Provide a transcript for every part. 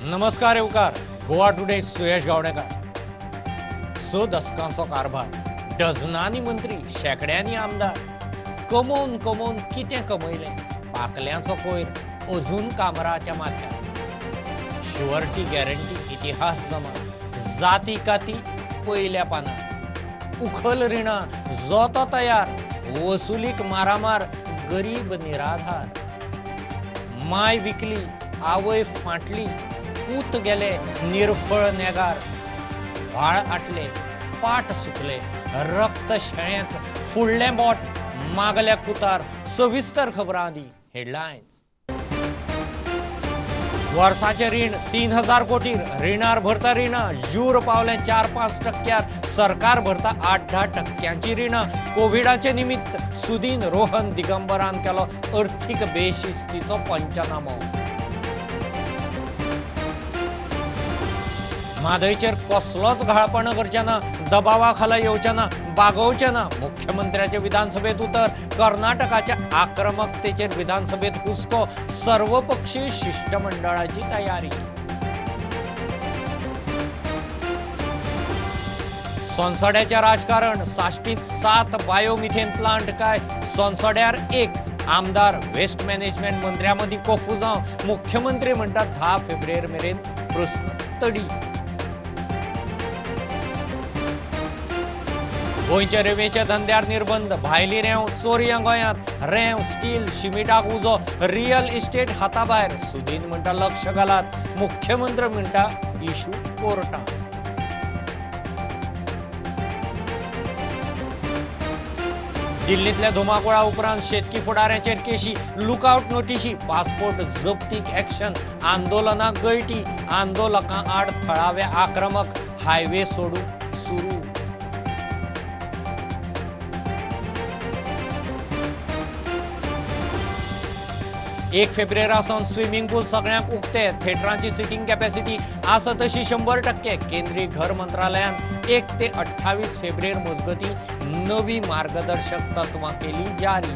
नमस्कार येवकार गोवा टुडे सुयश गावडेकर। 6 दशकांचो कारभार, डझनांनी मंत्री, शेकड्यांनी आमदार, कमोवन कमोवन कितें कमयलें? पाकल्यांचो कोयर अजून कामराच्या माथ्यार। शुअरिटी गॅरंटी इतिहास जमा, जाती काती पयल्या पानार, उखल रिणां जोतो तयार, वसुलीक मारामार, गरीब निराधार। My विकली, आवय फाटली, पूत गेले निर्फळ नेगार, व्हाळ आटले, पाट सुकले, रक्त शेळेंच, फुडलें बोट मागल्या कुतार। सविस्तर खबरां आदी हेडलायन्स। वर्साचें रीण 3000 कोटी, रिणार भरता रिणां, जूर पावलें 4-5 टक्क्यार, सरकार भरता 8-10 टक्क्यांची रिणां। कोविडाचे निमित्त सुदीन रोहन दिगंबरान केलो अर्थीक बेशिस्तीचो पंचनामो। म्हादयचेर कसलोच घाळपण करचे ना, दबावा खाला येवचे ना, बागोवचे ना, मुख्यमंत्र्याचे विधानसभेत उतर। कर्नाटकाच्या आक्रमकतेचेर विधानसभेत हुस्को, सर्वपक्षीय शिष्टमंडळाची तयारी। सोनसड्याचे राजकारण, साश्टीत 7 बायोमिथेन प्लांट काय सोनसड्यार 1। आमदार वेस्ट मॅनेजमेंट मंत्र्यां मदीं कोफुजांव, मुख्यमंत्री म्हणटात 10 फेब्रुवारी मेरेन प्रस्न तडी। गोंयच्या रेंवेच्या धंद्यार निर्बंध, भायली रेंव चोरयां गोंयांत, रेंव स्टील शिमिटाक उजो, रियल इस्टेट हाताभायर। सुदीन म्हणटा लक्ष घालात, मुख्यमंत्री म्हणटा इशू कोर्टांत। दिल्लींतल्या धुमाकुळा उपरांत शेतकी फुडाऱ्यांचेर केशी, लुकआउट नोटिशी, पासपोर्ट जप्तीक एक्शन, आंदोलनाक गळटी, आंदोलकां आड थळावे आक्रमक, हायवे सोडूंक सुरू। एक फेब्रुवारी सावन स्विमिंग पूल सगळ्यांक उक्ते, थिएटरांची सिटिंग कॅपॅसिटी आसा तशी 100%। केंद्रीय घर मंत्रालयान 1 ते 28 फेब्रुवारी मजगती नवी मार्गदर्शक तत्वां केली जारी।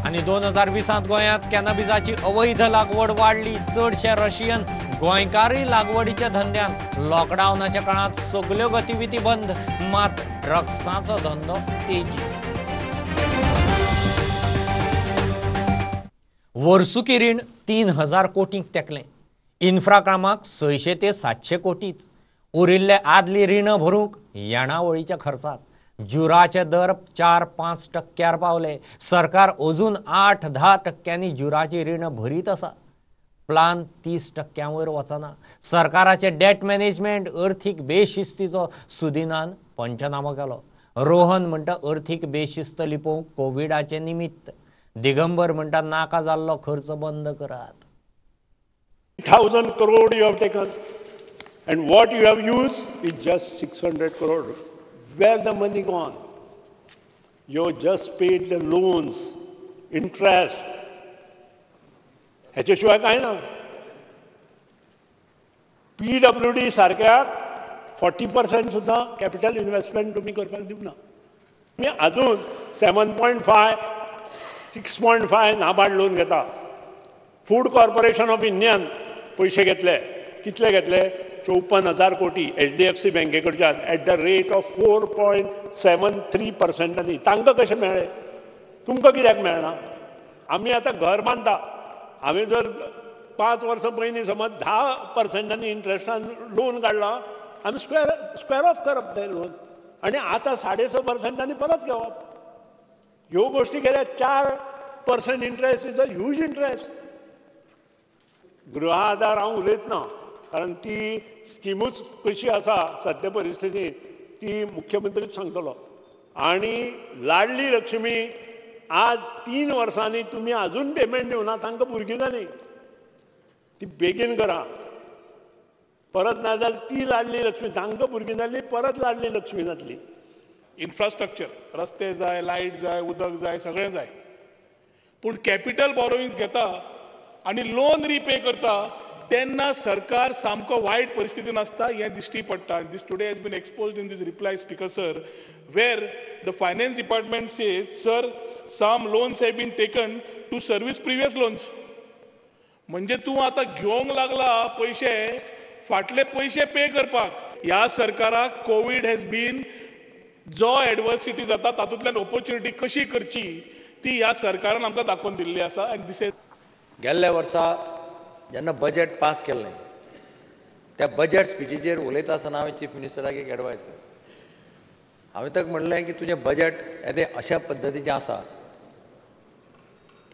आनी 2020 गोंयांत कॅनबिजाची अवैध लागवड वाडली, चडशे रशियन गोंयकारय लागवडीच्या धंद्यांत। लॉकडावनाच्या काळांत सगल्यो गतिविधी बंद, मात ड्रग्साचो धंदो तेजी। वर्सुकी रीण 3000 कोटींक तेकलें, इन्फ्रा कामाक 600 ते 700 कोटीच, उरिल्ले आदली रिणां भरूंक येणावळीच्या खर्चात। जुराचे दर 4-5 टक्क्यार पावले, सरकार अजून 8-10 टक्क्यांनी जुराची रिणां भरीत आसा। प्लान 30 टक्क्यां वयर वचना। सरकाराचे डेट मॅनेजमेंट, अर्थीक बेशिस्तीचो सुदिनान पंचनामो केलो। रोहन म्हणटा अर्थीक बेशिस्त लिपोवंक कोविडाचे निमित्त, दिगंबर म्हणटा नाका जाल्लो खर्च बंद करात। 1000 crore you have taken and what you have used is just 600 crore. Where the money gone? You just paid the loans, interest. ह्याच्या शिवाय काय ना। पीडब्ल्यूडी सारक्या 40% सुद्दां कॅपिटल इन्व्हेस्टमेंट तुमी करपाक दिवना। तुमी अजून 7.5 6.5 नाबार्ड लोन घेता। फूड कॉर्पोरेशन ऑफ इंडियान पयशे घेतले, कितले घेतले? 54,000 कोटी HDFC बँके कडच्यान at the rate of 4.73%. तांकां कशें मेळ्ळें, तुमकां कित्याक मेळना? आमी आतां घर बांदता, हांवें जर 5 वर्सां पयलीं समज 10% इंट्रस्टान लोन काडलां, आमी स्क्वेर ऑफ करप तें लोन आनी आतां 6.5% परत घेवप। ह्यो गोश्टी केल्यार 4% interest is a huge interest. गृह आधार हांव उलयतना, कारण ती स्किमूच कशी आसा सद्या परिस्थितींत ती मुख्यमंत्रीच सांगतलो। आनी लाडली लक्ष्मी आज 3 वर्सांनी तुमी अजून पेमेंट दिवना, तांकां भुरगीं जालीं, ती बेगीन करा। परत ना जाल्यार ती लाडली लक्ष्मी तांकां भुरगीं जाली, परत लाडली लक्ष्मी जातली। इन्फ्रास्ट्रक्चर, रस्ते जाय, लायट जाय, उदक जाय, सगळें जाय, पूण कॅपिटल बॉरोविंग्स घेता आनी लोन रिपे करता तेन्ना सरकार सामको वायट परिस्थितीन आसता हें दिश्टी पडटा। This today has been exposed in this reply speaker sir, where the finance department says, sir, some loans have been taken to service previous loans. म्हणजे तूं आतां घेवंक लागला पयशे, फाटले पयशे पे करपाक. ह्या सरकाराक कोवीड हॅज बीन जो एडवर्सिटी जाता तातूंतल्यान ऑपॉर्च्युनिटी कशी करची ती ह्या सरकारान आमकां दाखोवन दिल्ली आसा. आनी this is गेल्ल्या वर्सा जेन्ना बजेट पास केल्लें त्या बजेट स्पिचीचेर उलयता आसतना हांवें चीफ मिनिस्टराक एक एडवायस केली. हांवें ताका म्हणलें की तुजें बजेट येदें अशा पद्दतीचें आसा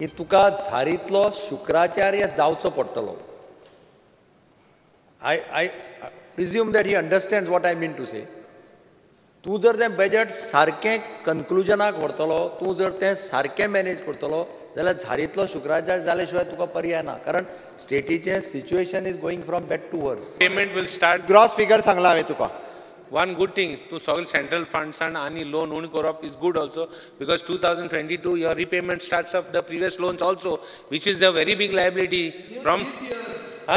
की तुका झारीतलो शुक्राचार्य जावचो पडटलो. I presume that he understands what I mean to say. तूं जर तें बजेट सारकें कन्क्लुजनाक व्हरतलो, तूं जर तें सारकें मॅनेज करतलो जाल्यार झारीतलो शुक्राचार्य जाले शिवाय तुका पर्याय ना, कारण स्टेटीचें situation is going from bad to worse. Payment will start. Gross figure सांगला हांवें तुका. वन गुड थिंग, तूं सगळे सेंट्रल फंड्सान आनी लोन उणें करप is good also, because 2022 your repayment starts of the previous loans also, which is the very big liability from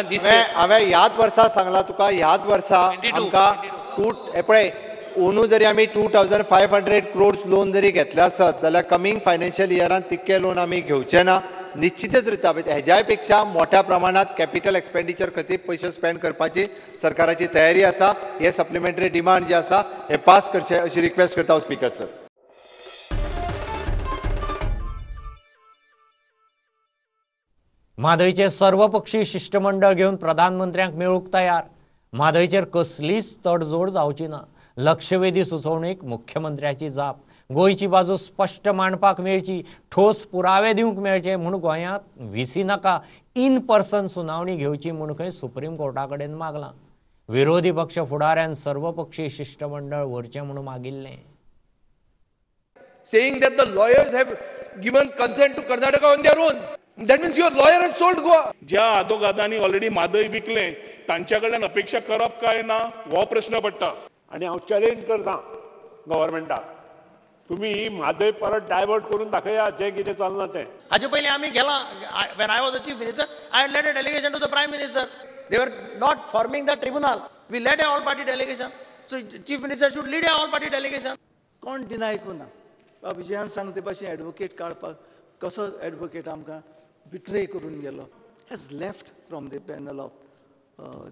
this. हांवें ह्याच वर्सा सांगला तुका, ह्याच वर्सा आमकां टू पळय अंदू जरी आमी 2500 क्रोड्स लोन जरी घेतले आसत जाल्यार कमींग फायनान्शियल इयरान तितके लोन आमी घेवचे ना. निश्चितच रित्या हेज्याय पेक्षा मोठ्या प्रमाणात कॅपिटल एक्सपेंडिचर खातीर पयशे स्पेंड करपाची सरकाराची तयारी आसा. हे सप्लिमेंटरी डिमांड जे आसा हे पास करचे अशी रिक्वेस्ट करता हांव स्पीकर सर. म्हादयचें सर्वपक्षीय शिश्टमंडळ घेवन प्रधानमंत्र्यांक मेळूंक तयार. म्हादयचेर कसलीच तडजोड जावची ना. लक्षवेधी सुचोवणेक मुख्यमंत्र्याची जाप. गोंयची बाजू स्पश्ट मांडपाक मेळची, ठोस पुरावे दिवंक मेळचे म्हूण गोंयांत व्हीसी नाका, इन पर्सन सुनावणी घेवची म्हूण खंय सुप्रीम कोर्टा कडेन मागलां. विरोधी पक्ष फुडाऱ्यान सर्वपक्षीय शिश्टमंडळ व्हरचें म्हूण मागिल्लें. Saying that the lawyers have given consent to Karnataka on their own. That means your lawyer has sold Goa. ज्या आदोगादांनी ऑलरेडी म्हादय विकलें तांच्या कडल्यान अपेक्षा करप काय ना हो प्रश्न पडटा. आनी हांव चॅलेंज करता गव्हर्मेंटाक, तुमी ही म्हादय परत डायवर्ट करून दाखया जें कितें चल्लां तें. हाचे पयलीं आमी गेला, when I was the chief minister I led a delegation to the prime minister. They were not forming the tribunal. We led a all party delegation. So chief minister should lead a all party delegation. कोण deny करूना बाबा विजयान सांगते भाशेन advocate काडपाक कसो advocate आमकां betray करून गेलो, has left from the panel of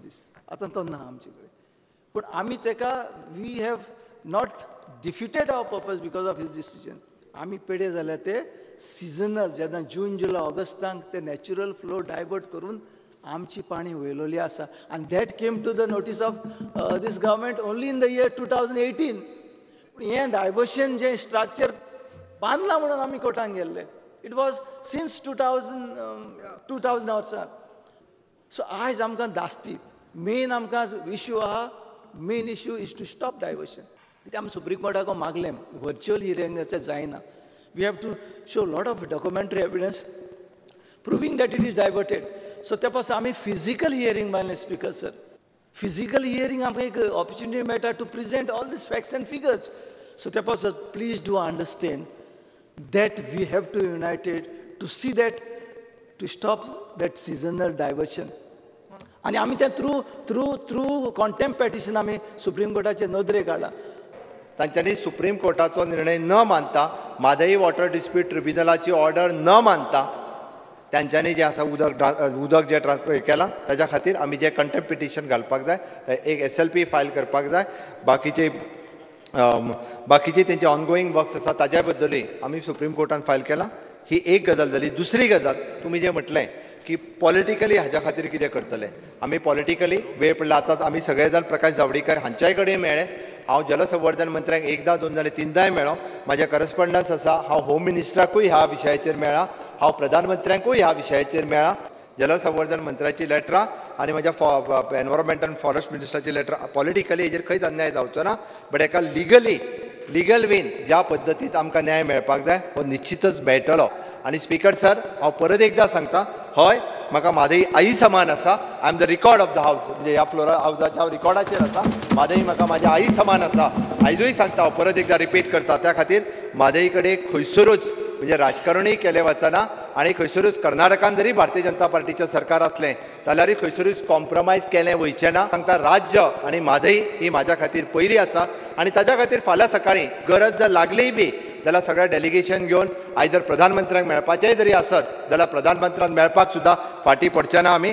this. आतां तो ना आमचे कडेन, पूण आमी ताका we have not defeated our purpose because of his decision. आमी पेडे जाल्यार ते सिजनल जेन्ना जून जुलय ऑगस्टाक ते नॅचरल फ्लो डायवर्ट करून आमची पाणी वयलोली आसा. आनी that came to the notice of this government only in the year 2018. पूण हें डायवर्शन जें स्ट्रक्चर बांदलां म्हणून आमी कोर्टान गेल्ले, it was since 2000 वर्सां. सो आयज आमकां दास्ती मेन आमकां इश्यू आहा, main issue is to stop diversion. कित्याक आमी सुप्रीम कोर्टाक मागलें व्हर्च्युअल हियरिंगाचें जायना. We have to show lot of documentary evidence proving that it is diverted. So त्या पासून आमी फिजिकल हियरींग मागलें स्पीकर सर. फिजिकल हियरींग आमकां एक ऑपॉर्च्युनिटी मेळटा to present all these facts and figures. So त्या पासून please do understand that we have to united to see that to stop that seasonal diversion. आनी आमी तें through through through contempt petition आमी supreme कोर्टाचे नदरेक हाडलां. तांच्यांनी सुप्रीम कोर्टाचो निर्णय न मानता, म्हादई वॉटर डिस्प्यूट ट्रिब्युनलाची ऑर्डर न मानता तांच्यांनी जें आसा उदक जें ट्रान्सफर केलां ताच्या खातीर आमी जें कंटेम्प्ट पिटिशन घालपाक जाय, एक SLP file करपाक जाय. बाकीचे तेंचे ऑनगोईंग वर्क्स आसा ताज्या बद्दलूय आमी सुप्रीम कोर्टान फायल केलां. ही एक गजाल जाली. दुसरी गजाल तुमी जें म्हटलें की पॉलिटिकली हाज्या खातीर कितें करतले, आमी पॉलिटिकली वेळ पडला. आतां आमी सगळे जाण प्रकाश जावडेकर हांच्याय कडेन मेळ्ळे. हांव जलसंवर्धन मंत्र्यांक एकदां दोन जाल्यार तिनदांय मेळ्ळो. म्हाजें करस्पॉन्डन्स आसा. हांव होम मिनिस्टराकूय ह्या विशयाचेर मेळ्ळा, हांव प्रधानमंत्र्यांकूय ह्या विशयाचेर मेळ्ळा. जलसंवर्धन मंत्र्याची लेटरां आनी म्हज्या एनवायरमेंट आनी फॉरेस्ट मिनिस्टराची लेटरां. पॉलिटिकली हेजेर खंयच अन्याय जावचो ना, बट एका लिगल वेन ज्या पद्दतीन आमकां न्याय मेळपाक जाय हो निश्चितच मेळटलो. आनी स्पीकर सर, हांव परत एकदां सांगता, हय म्हाका म्हादई आई समान आसा. I am the record of the house, म्हणजे ह्या फ्लोरा हावजाच्या हांव रिकॉर्डाचेर आसा. म्हादई म्हाका म्हाज्या आई समान आसा, आयजूय सांगता, हांव परत एकदां रिपीट करता. त्या खातीर म्हादई कडेन खंयसरूच म्हणजे राजकारणूय केलें वचना आनी खंयसरूच कर्नाटकान जरी भारतीय जनता पार्टीचें सरकार आसलें जाल्यारूय खंयसरूच कॉम्प्रोमायज केलें वयचें ना. सांगता, राज्य आनी म्हादई ही म्हाज्या खातीर पयली आसा. आनी ताज्या खातीर फाल्यां सकाळीं गरज जर लागलीय बी जाल्यार सगळें डेलिगेशन घेवन आयज जर प्रधानमंत्र्यांक मेळपाचेंय जरी आसत जाल्यार प्रधानमंत्र्यांक मेळपाक सुद्दां फाटीं पडचे ना आमी.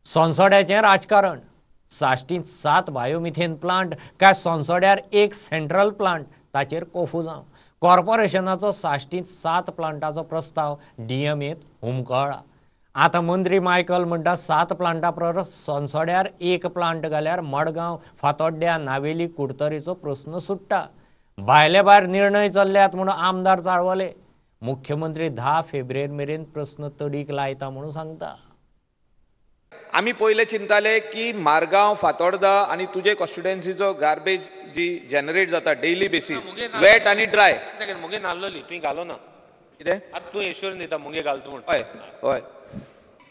सोनसोड्याचें राजकारण. साश्टींत 7 बायोमिथेन प्लांट काय सोनसोड्यार 1 सेंट्रल प्लांट ताचेर कोफुजांव. कॉर्पोरेशनाचो साश्टींत 7 प्लांटाचो प्रस्ताव डीएमएत हुमकळ्ळा. आतां मंत्री मायकल म्हणटा 7 प्लांटा परस सोनसोड्यार 1 प्लांट घाल्यार मडगांव, फातोड्ड्या, नावेली, कुडतरीचो प्रस्न सुट्टा. भायले भायर निर्णय चल्ल्यात म्हणून आमदार चाळवले. मुख्यमंत्री 10 फेब्रुवारी मेरेन प्रस्न तडीक लायता म्हणून सांगता. आमी पयले चिंताले की मारगांव, फातोर्दा आनी तुजे कॉन्स्टिट्युएन्सीचो गार्बेज जी जनरेट जाता डेली बेसीस वेट आनी ड्राय. मुगे नाल्लोली तुवें घालो ना कितें आतां तूं एश्योरन्स दिता मुगे घालता म्हूण. हय हय,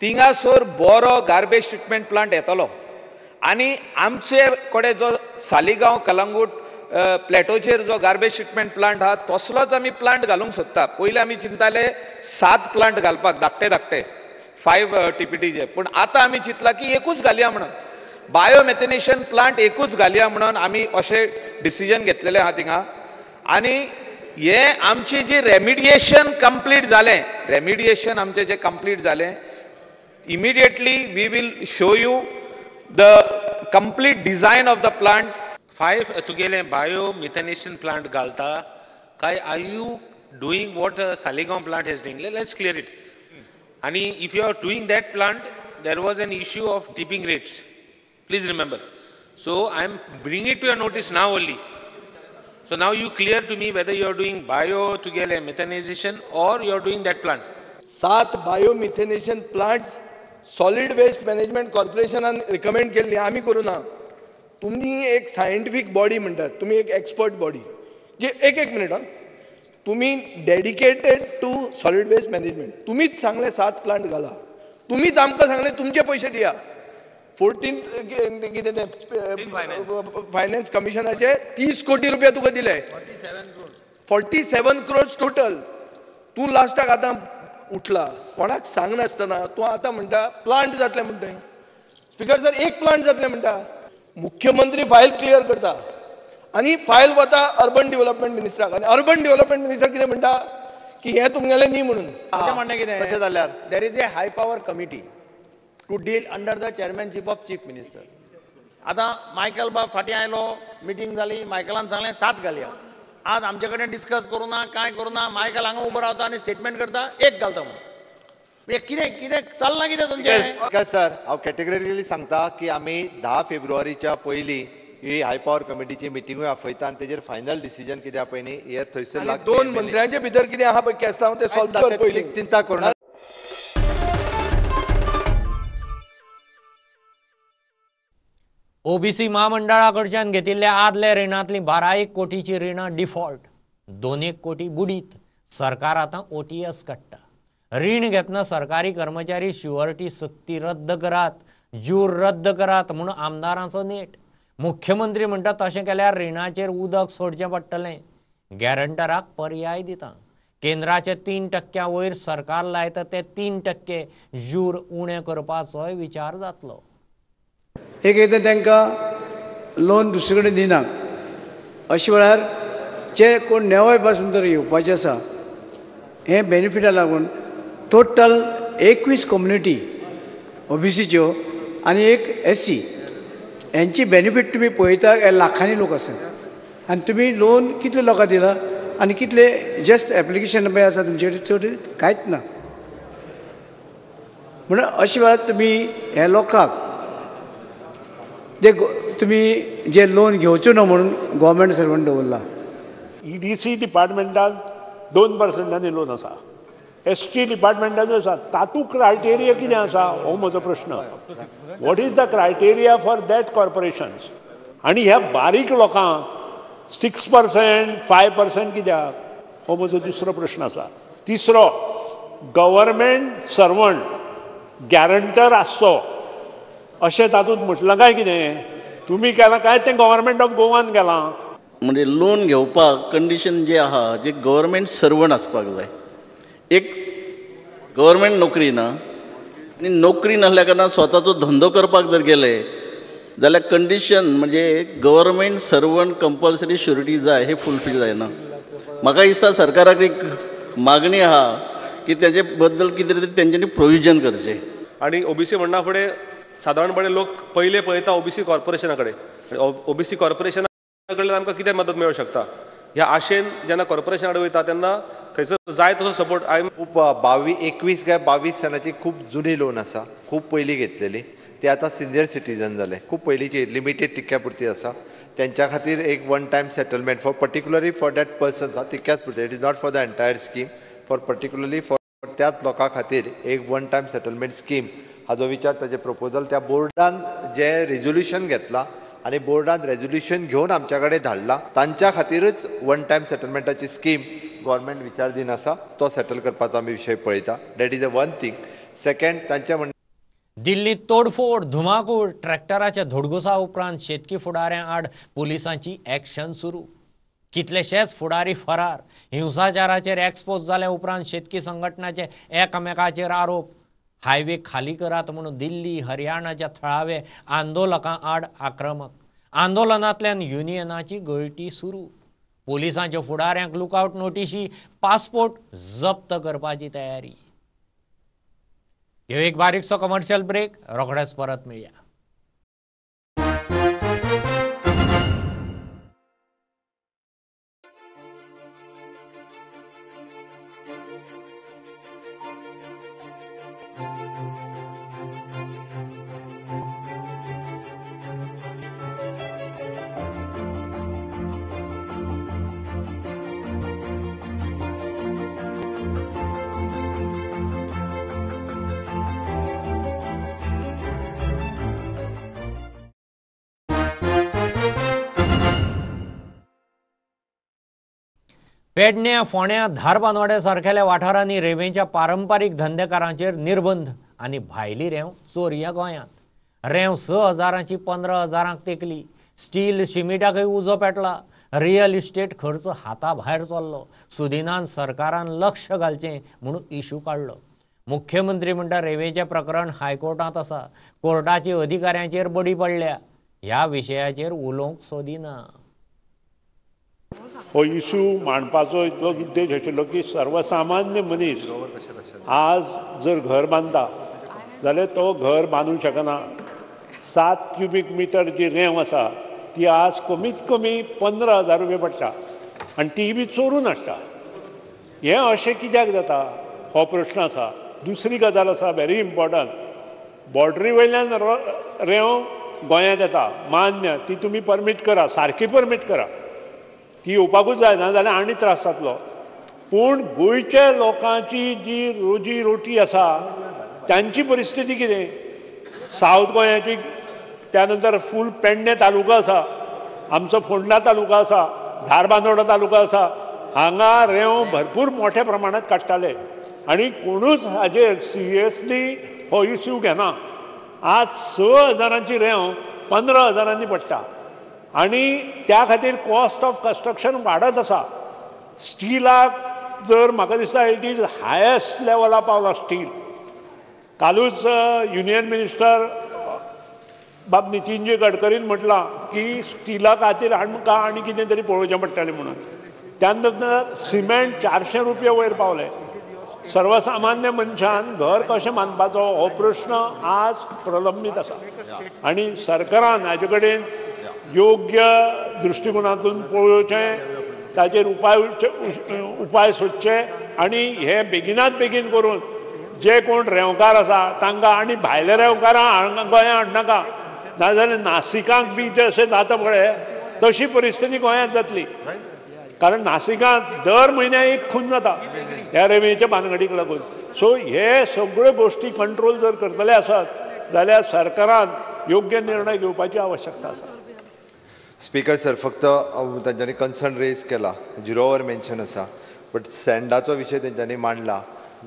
थिंगासर बरो गार्बेज ट्रिटमेंट प्लांट येतलो आनी आमचे कडेन जो सालिगांव कलंगूट प्लॅटोचेर जो गार्बेज ट्रिटमेंट प्लांट आहा तसलोच आमी प्लांट घालूंक सोदता. पयलीं आमी चिंताले 7 प्लांट घालपाक धाकटे धाकटे 5 TPTचे, पूण आतां आमी चिंतला की एकूच घालया म्हणून बायोमेथेनेशन प्लांट एकूच घालया म्हणून आमी अशें डिसिजन घेतलेलें आहा थिंगा. आनी हे आमची जी रेमिडिएशन कंप्लीट जालें, रेमिडिएशन आमचें जें कंप्लीट जालें immediately we will show you the complete design of the plant. 5 तुगेलें बायोमिथेनेशन प्लांट घालता काय are you doing what Saligao plant has doing? Let's clear it. And if you are doing that plant, there was an issue of tipping rates. Please remember. So I am bringing it to your notice now only. So now you clear to me whether you are doing bio together methanization or you are doing that plant. 7 biomethanation plants solid waste management कॉर्पोरेशनान recommend केल्ली, आमी करूं ना. तुमी एक scientific body म्हणटात, तुमी एक expert body जे एक एक मिनिट हां, तुमी dedicated to solid waste management. तुमीच सांगलें 7 प्लांट घाला, तुमीच आमकां सांगलें तुमचे पयशे दिया. 14 कितें तें फायनान्स कमिशनाचे 30 कोटी रुपया तुका दिले, 47 क्रोर्स टोटल. तूं लास्टाक आतां उठला कोणाक सांगनासतना तूं आतां म्हणटा प्लांट जातले म्हणटा. स्पिकर सर, एक प्लांट जातले म्हणटा. मुख्यमंत्री फायल क्लियर करता आनी फायल वता अर्बन डेव्हलपमेंट मिनिस्टराक आनी अर्बन डेव्हलपमेंट मिनिस्टर कितें म्हणटा की हें तुमगेलें न्ही म्हणून. म्हणणें कितें जाल्यार there is a high power committee to deal under the chairmanship of chief minister. आतां मायकल बाब फाटीं आयलो, मिटींग जाली, मायकलान सांगलें 7 घालया. आज आमचे कडेन डिस्कस करूं ना कांय करूं ना, मायकल हांगा उबो रावता आनी स्टेटमेंट करता 1 घालता म्हणून. कितें कितें चल्लां कितें तुमचें? सर, हांव कॅटेगरिकली सांगता की आमी 10 फेब्रुवारीच्या पयलीं ही हाय पॉवर कमिटीची मिटिंगूय आपयता आनी तेजेर फायनल डिसिजन कितें पळय न्ही हे थंयसर दोन मंत्र्यांचे भितर कितें आहा पळय केस तें सॉल्व कर पयलीं, चिंता करूं नाका. ओबीसी म्हामंडळा कडच्यान घेतिल्ल्या आदल्या रिणांतलीं 12 कोटीची रिणां डिफॉल्ट, 2 कोटी बुडीत. सरकार आतां OTS काडटा. रीण घेतना सरकारी कर्मचारी शुअरिटी सक्ती रद्द करात, जूर रद्द करात म्हणून आमदारांचो नेट. मुख्यमंत्री म्हणटा तशें केल्यार रिणाचेर उदक सोडचें पडटलें. गॅरंटराक पर्याय दिता. केंद्राचे 3% वयर सरकार लायता ते 3% जूर उणें करपाचोय विचार जातलो. एक एकदां तांकां लोन दुसरे कडेन दिना, अशे वेळार जे कोण नेवय पासून तर येवपाचें आसा हें बेनिफिटा लागून टोटल 21 कम्युनिटी ओबीसीच्यो आनी 1 SC हेंची बेनिफीट तुमी पळयता लाखांनी लोक आसात. आनी तुमी लोन कितले लोकांक दिला आनी कितले जस्ट एप्लिकेशन पळय आसा तुमचे कडेन चड कांयच ना. म्हणून अशे वेळार तुमी ह्या लोकांक जे तुमी जे लोन घेवचो न्हू म्हणून गव्हर्मेंट सर्वंट दवरला. EDC डिपार्टमेंटान 2% लोन आसा, ST डिपार्टमेंटान आसा. तातूंत क्रायटेरिया कितें आसा हो म्हजो प्रश्न. What is the criteria for that corporations? आनी ह्या बारीक लोकांक 6% 5% कित्याक हो म्हजो दुसरो प्रश्न आसा. तिसरो, गव्हर्मेंट सर्वंट गॅरंटर आसचो अशें तातूंत म्हटलां काय कितें? तुमी केलां काय तें गव्हर्मेंट ऑफ गोवान केलां? म्हणजे लोन घेवपाक कंडिशन जे आहा जे गव्हर्मेंट सर्वंट आसपाक जाय. एक गव्हर्मेंट नोकरी ना, आनी नोकरी नासल्या कारणान स्वताचो धंदो करपाक जर गेले जाल्यार कंडिशन म्हणजे गव्हर्मेंट सर्वंट कंपल्सरी शुरिटी जाय, हे फुलफील जायना. म्हाका दिसता सरकाराक एक मागणी आहा की ताजे बद्दल कितें तरी तेंच्यांनी प्रोविजन करचें. आनी ओबीसी म्हणना फुडें सादारणपणे लोक पयले पळयता ओबीसी कॉर्पोरेशना कडेन, आनी ओबीसी कॉर्पोरेशना कडल्यान आमकां कितें मदत मेळूंक शकता ह्या आशेन जेन्ना कॉर्पोरेशना कडेन वयता तेन्ना थंयसर जाय तसो सपोर्ट. I खूब 21 काय 22 सनाची खूब जुनी लोन आसा, खूब पयलीं घेतलेली, ते आतां सिनियर सिटीजन जाले, खूब पयलींची लिमिटेड तितक्या पुरती आसा. तेंच्या खातीर एक one time settlement for particularly for that persons तितक्याच पुरती, it is not for the entire scheme, for particularly for त्याच लोकां खातीर एक वन टायम सेटलमेंट स्कीम हाजो विचार, ताजें प्रपोजल त्या बोर्डान जें रेजोल्युशन घेतलां आनी बोर्डान रेजोल्युशन घेवन आमच्या कडेन धाडला, तांच्या खातीरच वन टायम सेटलमेंटाची स्कीम गव्हर्मेंट विचार दिन आसा, तो सेटल करपाचो आमी विशय पळयता. That is a one thing. Second तांच्या म्हणणें दिल्लीत तोडफोड, धुमाकूळ, ट्रॅक्टराच्या धुडगुसा उपरांत शेतकी फुडाऱ्यां आड पुलिसांची ॲक्शन सुरू. कितलेशेच फुडारी फरार. हिंसाचाराचेर एक्सपोज जाल्या उपरांत शेतकी संघटनाचे एकामेकाचेर आरोप. हायवे खाली करात म्हणून दिल्ली, हरियाणाच्या थळावे आंदोलकां आड आक्रमक. आंदोलनांतल्यान युनियनाची गळटी सुरू. पोलिसांच्या फुडाऱ्यांक लुकआउट नोटिशी, पासपोर्ट जप्त करपाची तयारी. एक बारीकसो कमर्शियल ब्रेक, रोखडेच परत मेळया. पेडण्या, फोंड्या, धारबांदोड्या सारकेल्या वाठारांनी रेंवेच्या पारंपारीक धंदेकारांचेर निर्बंध आनी भायली रेंव चोरया गोंयांत. रेंव 6,000ची 15,000 तेकली. स्टील शिमिटाकय उजो पेटला. रियल इस्टेट खर्च हाता भायर चल्लो. सुदिनान सरकारान लक्ष घालचें म्हणून इशू काडलो. मुख्यमंत्री म्हणटा रेंवेचें प्रकरण हायकोर्टांत आसा, कोर्टाची अधिकाऱ्यांचेर बडी पडल्या. ह्या विशयाचेर उलोवंक सोदिना. हो इशू मांडपाचो इतलो उद्देश आशिल्लो की सर्वसामान्य मनीस आज जर घर बांदता जाल्यार तो घर बांदूंक शकना. 7 क्युबीक मिटर जी रेंव आसा ती आज कमीत कमी 15,000 रुपया पडटा आनी ती बी चोरून हाडटा. हें अशें कित्याक जाता हो प्रश्न आसा. दुसरी गजाल आसा व्हेरी इम्पॉर्टंट, बॉर्डरी वयल्यान रेंव गोंयांत येता, मान्य, ती तुमी परमीट करा, सारकी परमीट करा, ती येवपाकूच जाय, ना जाल्यार आनी त्रास जातलो. पूण गोंयच्या लोकांची जी रोजी रोटी आसा तांची परिस्थिती कितें, सावथ गोंयाची, त्या नंतर फूल पेडणे तालुका आसा, आमचो फोंडा तालुका आसा, धारबांदोडा तालुका आसा, हांगा रेंव भरपूर मोठ्या प्रमाणांत काडटाले आनी कोणूच हाजेर सिरियसली हो इश्यू घेना. आज 6,000ची रेंव 15,000 पडटा आनी त्या खातीर कॉस्ट ऑफ कन्स्ट्रक्शन वाडत आसा. स्टिलाक जर म्हाका दिसता it is highest लेवला पावला स्टील. कालूच युनियन मिनिस्टर बाब नितीनजी गडकरीन म्हटलां की स्टिला खातीर आमकां आनी कितें तरी पळोवचें पडटलें म्हणून. त्या नंतर सिमेंट 400 रुपया वयर पावले. सर्वसामान्य मनशान घर कशें बांदपाचो हो प्रश्न आज प्रलंबीत आसा आनी सरकारान हाजे कडेन योग्य दृश्टिकोनातून पळोवचें, ताचेर उपाय सोदचे आनी हे बेगिनात बेगीन करून जे कोण रेंवकार आसा तांकां आनी भायले रेंवकारां गोंयांत हाडनाका, नाजाल्यार नासिकांक बी जशें जाता पळय तशी परिस्थिती गोंयांत जातली. कारण नासिकांत दर म्हयन्याक एक खून जाता ह्या रेंवेच्या भानगडीक लागून. सो हे सगळ्यो गोश्टी कंट्रोल जर करतले आसत जाल्यार सरकारान योग्य निर्णय घेवपाची आवश्यकता आसा. स्पीकर सर, फक्त तांच्यांनी कन्सर्न रेज केला, झिरोवर मेन्शन आसा, बट सँडाचो विशय तेंच्यांनी मांडला.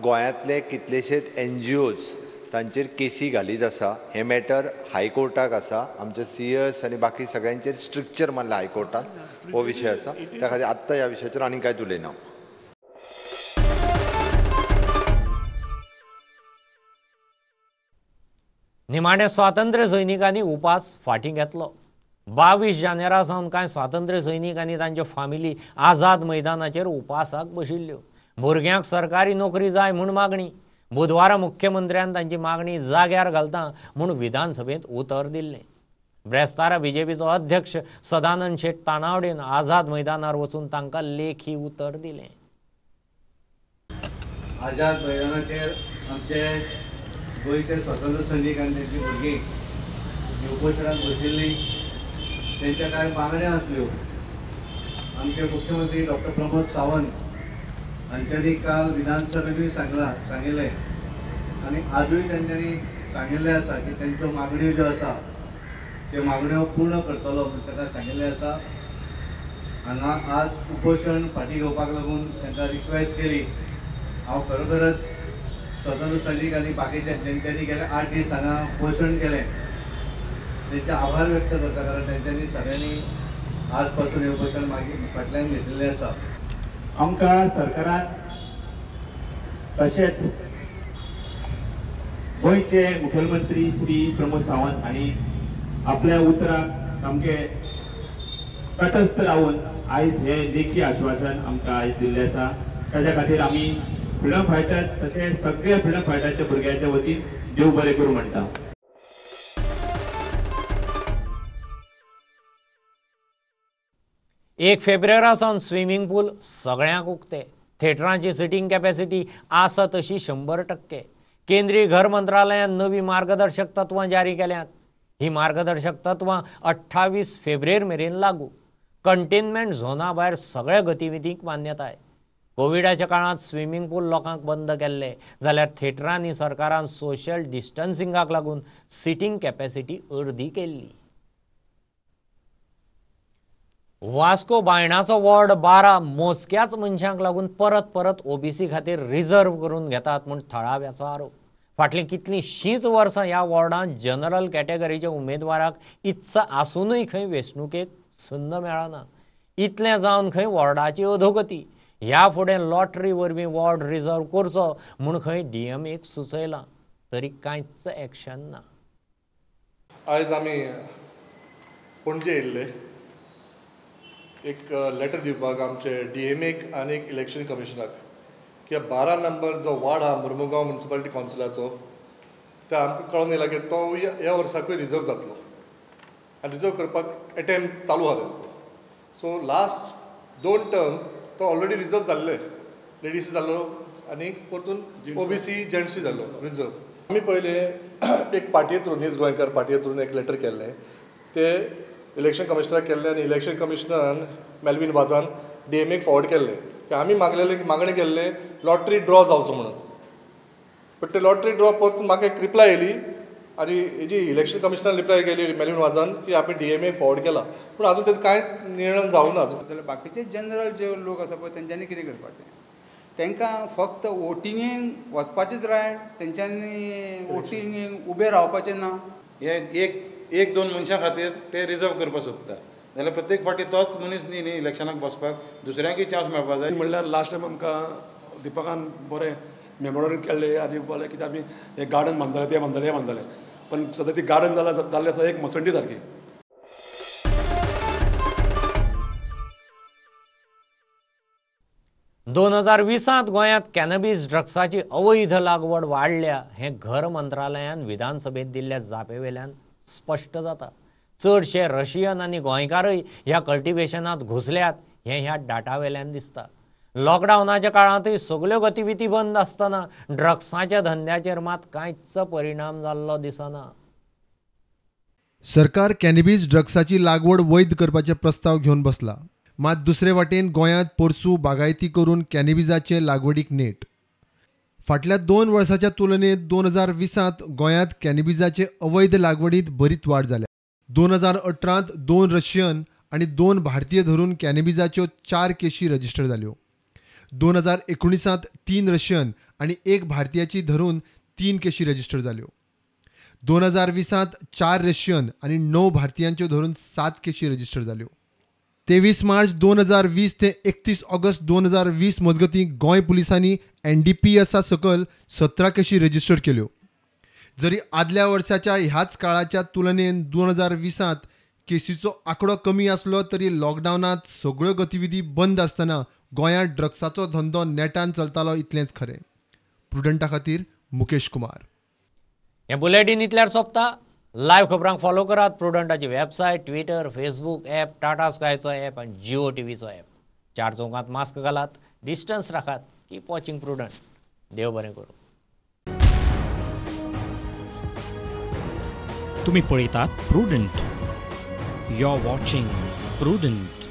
गोंयांतले कितलेशेच एन जी ओज तांचेर केसी घालीत आसा. हें मॅटर हायकोर्टाक आसा. आमचे सी एस आनी बाकी सगळ्यांचेर स्ट्रिक्चर मारला हायकोर्टान, हो विशय आसा. त्या खातीर आत्तां ह्या विशयाचेर आनी कांयच उलयना. निमाणे स्वातंत्र्य सैनिकांनी उपास फाटीं घेतलो. 22 जानेरा सावन कांय स्वातंत्र्य सैनिक आनी तांच्यो फामिली आझाद मैदानाचेर उपासाक बशिल्ल्यो. भुरग्यांक सरकारी नोकरी जाय म्हूण मागणी. बुधवारा मुख्यमंत्र्यान तांची मागणी जाग्यार घालता म्हूण विधानसभेंत उतर दिल्लें. ब्रेस्तारा बीजेपीचो अध्यक्ष सदानंद शेट तानावडेन आझाद मैदानार वचून तांकां लेखी उतर दिलें. आझाद मैदानाचेर आमचे गोंयचे स्वतंत्र सैनिक आनी तेंची भुरगीं उपोशणाक बशिल्लीं. तेंच्या कांय मागण्यो आसल्यो. आमचे मुख्यमंत्री डॉक्टर प्रमोद सावंत हांच्यांनी काल विधानसभेंतूय सांगिल्लें आनी आजूय तेंच्यांनी सांगिल्लें आसा की तेंच्यो मागण्यो ज्यो आसा त्यो मागण्यो पूर्ण करतलो म्हूण ताका सांगिल्लें आसा. हांगा आज उपोशण फाटीं घेवपाक लागून तांकां रिक्वेस्ट केली. हांव खरोखरच स्वतंत्र सैनिक आनी बाकीचे जेंच्यांनी गेले 8 दीस हांगा उपोशण केलें तेंचे आभार व्यक्त करता, कारण तेंच्यांनी सगळ्यांनी आज पासून हें उपोशण मागीर फाटल्यान घेतिल्लें आसा. आमकां सरकारान तशेंच गोंयचे मुखेलमंत्री श्री प्रमोद सावंत हांणी आपल्या उतराक सामकें तटस्थ रावन आयज हे लेखी आश्वासन आमकां आयज दिल्लें आसा. ताच्या खातीर आमी फ्रिडम फायटर्स तशें सगळे फ्रिडम फायटर्सच्या भुरग्यांच्या वतीन देव बरें करूं म्हणटा. एक फेब्रुवारा सावन स्विमींग पूल सगळ्यांक उक्ते. थेटरांची सिटींग कॅपॅसिटी आसा तशी 100%. केंद्रीय घर मंत्रालयान नवी मार्गदर्शक तत्वां जारी केल्यांत. ही मार्गदर्शक तत्वां 28 फेब्रुवारी मेरेन लागू. कंटेनमेंट झोना भायर सगळ्या गतिविधींक मान्यताय. कोविडाच्या काळांत स्विमींग पूल लोकांक बंद केल्ले जाल्यार थेटरांनी सरकारान सोशल डिस्टन्सिंगाक लागून सिटींग कॅपॅसिटी अर्दी केल्ली. वास्को बायणाचो वॉर्ड 12 मोजक्याच मनशांक लागून परत परत ओबीसी खातीर रिझर्व करून घेतात म्हूण थळाव्याचो आरोप. फाटलीं कितलींशींच वर्सां ह्या वॉर्डांत जनरल कॅटेगरीच्या उमेदवाराक इत्सा आसुनूय खंय वेंचणुकेक संद मेळना. इतलें जावन खंय वॉर्डाची अधोगती. ह्या फुडें लॉटरी वरवीं वॉर्ड रिझर्व करचो म्हूण खंय डीएमएक सुचयलां तरी कांयच एक्शन ना. आयज आमी पणजे येयल्ले एक लेटर दिवपाक आमचे डीएमएक आनी इलेक्शन कमिशनाक की 12 नंबर जो वार्ड आहा मुर्मुगांव म्युनिसिपालिटी कावन्सिलाचो ते आमकां कळोन येयला की तो ह्या वर्साकूय रिजर्व जातलो आनी रिजर्व करपाक एटेम्प्ट चालू आहा तेंचो. सो लास्ट 2 टर्म तो ऑलरेडी रिजर्व जाल्ले, लेडीज जाल्लो आनी परतून ओबीसी जेंट्सूय जाल्लो रिजर्व. आमी पयलें एक पार्टीये थ्रू नीज गोंयकार पार्टीये थ्रून एक लेटर केल्लें, ते इलेक्शन कमिशनराक केल्लें आनी इलेक्शन कमिशनरान मेलवीन वाजान डीएमएक फॉरवर्ड केल्लें की आमी मागलेले मागणें केल्लें लॉटरी ड्रॉ जावचो म्हणून. बट ते लॉटरी ड्रॉ परतून म्हाका एक रिप्लाय येयली आनी हेजी इलेक्शन कमिशनरान रिप्लाय केली मेलवीन वाजान की आमी डीएमए फॉरवर्ड केला, पूण आजून तेजें कांय निर्णय जावना आजून. जाल्यार बाकीचे जनरल जे लोक आसा पळय तेंच्यांनी कितें करपाचें, तांकां फक्त वोटिंगेक वचपाचेच रायट, तेंच्यांनी वोटिंगेक उबें रावपाचें ना. हे एक दोन मनशां खातीर ते रिजर्व करपाक सोदता जाल्यार प्रत्येक फावटी तोच मनीस न्ही न्ही इलेक्शनाक बसपाक दुसऱ्यांकूय चान्स मेळपाक जाय. म्हणल्यार लास्ट टायम आमकां दिपकान बरें मेमोरल केल्लें आनी बरें कितें आमी हें गार्डन बांदताले तें बांदताले हें बांदताले, पण सद्या ती गार्डन जाल्लें आसा एक मसंडी सारकी. दोन 2020 गोंयांत कॅनबीस ड्रग्साची अवैध लागवड वाडल्या हें घर मंत्रालयान विधानसभेंत दिल्ल्या जापेवेल्यान स्पश्ट जाता. चडशे रशियन आनी गोंयकारय ह्या कल्टिवेशनांत घुसल्यात हें ह्या डाटावेल्यान दिसता. लॉकडावनाच्या काळांतूय सगल्यो गतिविधी बंद आसतना ड्रग्साच्या धंद्याचेर मात कांयच परिणाम जाल्लो दिसना. सरकार कॅनबीस ड्रग्साची लागवड वैध करपाचे प्रस्ताव घेवन बसला, मात दुसरे वाटेन गोंयांत पोरसू बागायती करून कॅनबीजाचे लागवडीक नेट. फाटल्या 2 वर्साच्या तुलनेत 2020 गोंयांत कॅनबीजाचे अवैध लागवडींत बरीच वाड जाल्या. 2018 2 रशियन आनी 2 भारतीय धरून कॅनबीजाच्यो 4 केशी रजिस्टर जाल्यो. 2019 3 रशियन आनी 1 भारतीयाची धरून 3 केशी रजिस्टर जाल्यो. 2020 4 रशियन आनी 9 भारतीयांच्यो धरून 7 केशी रजिस्टर जाल्यो. 23 मार्च 2020 ते 31 ऑगस्ट 2020 मजगतीं गोंय पुलिसांनी NDPSA सकयल 17 केशी रजिस्टर केल्यो, जरी आदल्या वर्साच्या ह्याच काळाच्या तुलनेन 2020 केसीचो आंकडो कमी आसलो तरी लॉकडावनांत सगळ्यो गतिविधी बंद आसतना गोंयांत ड्रग्साचो धंदो नेटान चलतालो इतलेंच खरें. प्रुडंटा खातीर मुकेश कुमार. हें बुलेटीन इतल्यार सोंपता. लायव्ह खबरांक फॉलो करात प्रुडंटाची website, Twitter, Facebook app, Tata स्कायचो app आनी जिओ टीव्हीचो ॲप. चार चौकांत मास्क घालात, डिस्टन्स राखात, कीप वॉचिंग प्रुडंट. देव बरें करूं. तुम्ही पळयतात Prudent. You are watching Prudent.